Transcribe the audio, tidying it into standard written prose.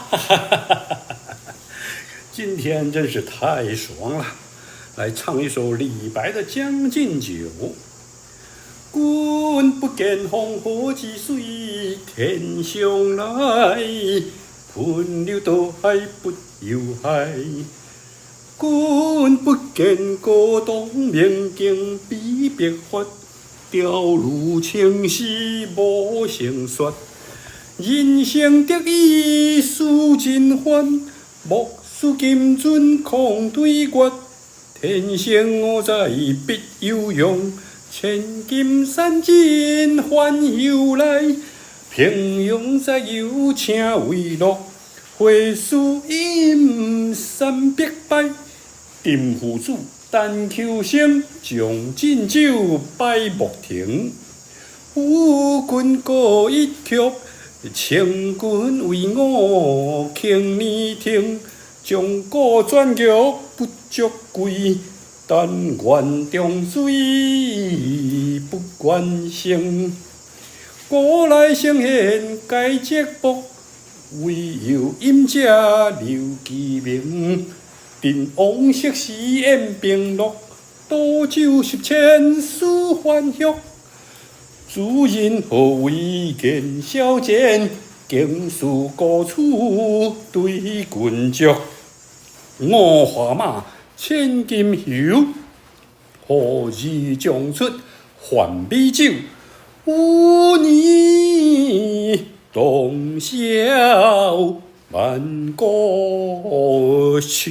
哈哈哈哈今天真是太爽了，來唱一首李白的《將進酒》。君不見黃河之水天上來，奔流到海不又海。君不見高堂明鏡悲白髮，朝如青絲暮成雪。人生得意須盡歡，莫使金樽空對月。天生我材必有用，千金散盡還有來。平庸在右請為樂，會須飲三百杯。陳夫子，陳秋生，將進酒，拜莫停。與君歌一曲，請君為我輕聆聽。鐘鼓饌玉不足貴，但願長醉不願醒。古來聖賢皆寂寞，惟有飲者留其名。帝王昔時宴平樂，斗酒十千恣歡謔。主人何為言少賤？竟自高處對君酌。五花馬，千金裘，何日將出還美酒？與你同銷萬古愁。